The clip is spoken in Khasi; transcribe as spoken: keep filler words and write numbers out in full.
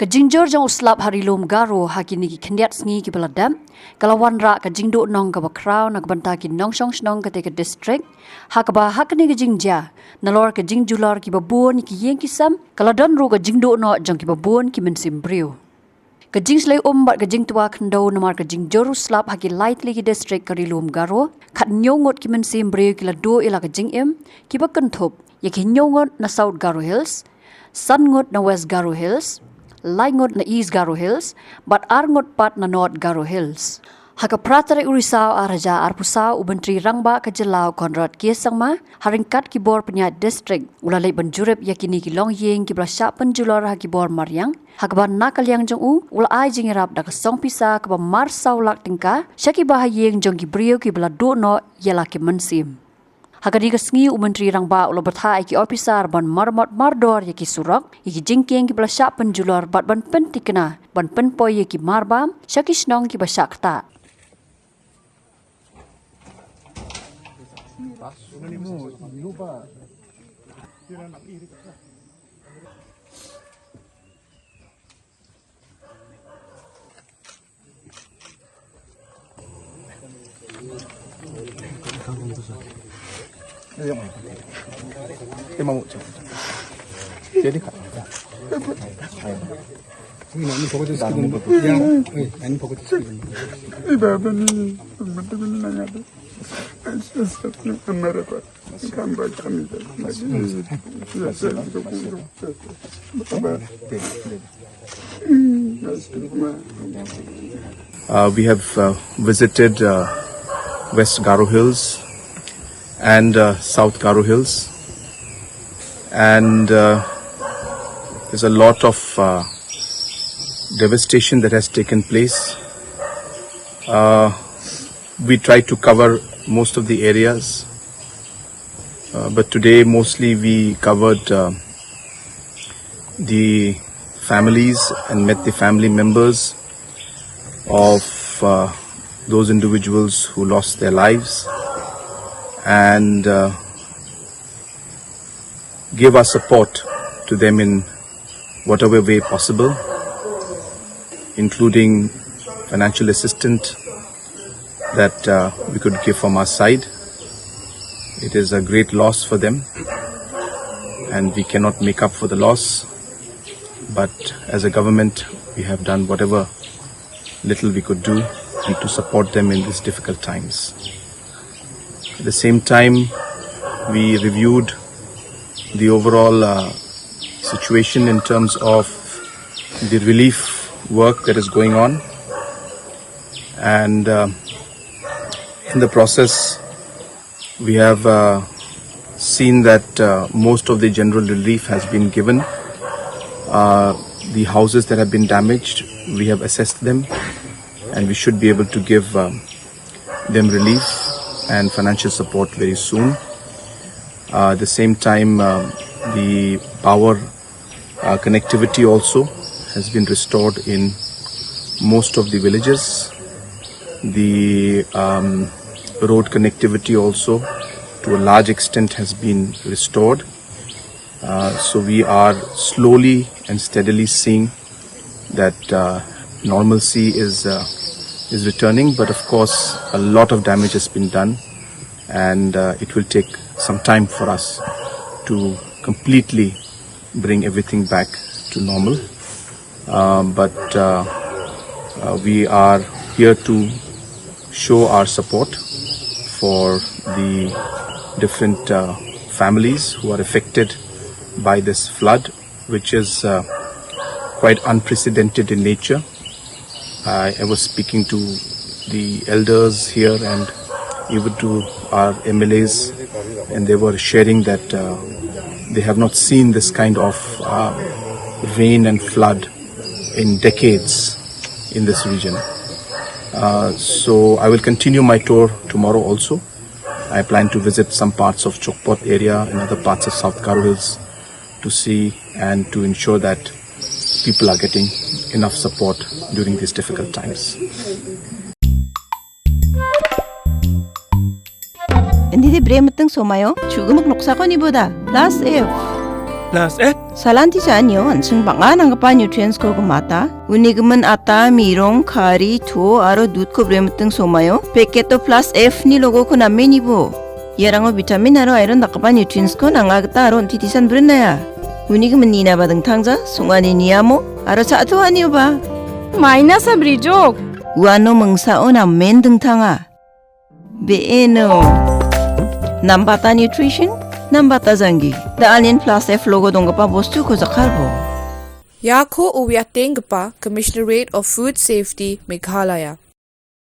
Ka jingjur jong u slap ha Ri Lum Garo ha kine ki khyndiat sngi kiba la dep ka la wanrah ka jingduhnong kaba khraw na ka bynta ki nongshong shnong katei ka district, ha kaba ha kane ka jingjia, nalor ka jingjulor kiba bun ïa ki ïing ki sem, ka la don ruh ka jingduhnoh jong kiba bun ki mynsiem briew. Ka jingshlei um bad ka jingtwa khyndew namar ka jingjur u slap ha ki lai tylli ki district ka Ri Lum Garo, khathynñiew ngut ki mynsiem briew ki la duh ïa la ka jingim, kiba kynthup ïa ki hynñiew ngut na South Garo Hills, san ngut na West Garo Hills, lai ngut na East Garo Hills, bad ar ngut pat na North Garo Hills. Ha ka phra tarik u Risaw ar hajar arphew saw, u Myntri Rangbah ka jylla u Conrad K Sangma, ha ryngkat ki bor pynïaid district, u la leit ban jurip ïa kine ki longïing kiba la shah pynjulor ha ki bor mariang, ha kaba na ka liang jong u, u la ai jingïarap da ka song pisa kaba mar saw lak tyngka sha kiba ha ïing jong ki briew kiba la duhnoh ïa la ki mynsiem. Ha kane ka sngi u Myntri Rangbah u la bthah ïa ki ophisar ban maramot mardor ïa ki surok, ïa ki jingkieng kiba la shah pynjulor bad ban pynthikna, ban pynpoi ïa ki marbam sha ki shnong kiba shah ktah. Uh, we have uh, visited uh, West Garo Hills and uh, South Garo Hills, and uh, there's a lot of uh, devastation that has taken place. Uh, we try to cover most of the areas, uh, but today mostly we covered uh, the families and met the family members of uh, those individuals who lost their lives and uh, give our support to them in whatever way possible, including financial assistance that uh, we could give from our side. It is a great loss for them, and we cannot make up for the loss. But as a government, we have done whatever little we could do and to support them in these difficult times. At the same time, we reviewed the overall uh, situation in terms of the relief work that is going on, and uh, in the process, we have uh, seen that uh, most of the general relief has been given. Uh, the houses that have been damaged, we have assessed them, and we should be able to give um, them relief and financial support very soon. Uh, at the same time, um, the power uh, connectivity also has been restored in most of the villages. The um, road connectivity also, to a large extent, has been restored. Uh, so we are slowly and steadily seeing that uh, normalcy is uh, is returning, but of course, a lot of damage has been done, and uh, it will take some time for us to completely bring everything back to normal. Um, but uh, uh, we are here to show our support for the different uh, families who are affected by this flood, which is uh, quite unprecedented in nature. I, I was speaking to the elders here and even to our M L As, and they were sharing that uh, they have not seen this kind of uh, rain and flood in decades in this region. Uh, so I will continue my tour tomorrow also. I plan to visit some parts of Chokpot area and other parts of South Garo Hills to see and to ensure that people are getting enough support during these difficult times. Indi de brem teng somayo, chugum nuk sako ni boda. Plus if. Plus F. Salan ti sa nyo an sing banga nang kapa nutrients ko kemata. Uni kemen ata, mirong, kari, tuo, aro dud ko brem teng somayo. Packet to plus F ni logo ko na meni bo. Ya rango vitamin aro iron da kapa nutrients ko nang agata aro ti tisan brin na ya. Uni kemen ni na ba deng tangja, sunga ni ni amo, aro sa tu ani ba. Minus a brijok. Uano mengsa o na men deng tanga. Beeno. Nambata nutrition, nambata zangi. Da alien plus F logo dong kapa bostu ko zakar bo. Yakho u wiateng kapa Commissionerate of Food Safety Meghalaya.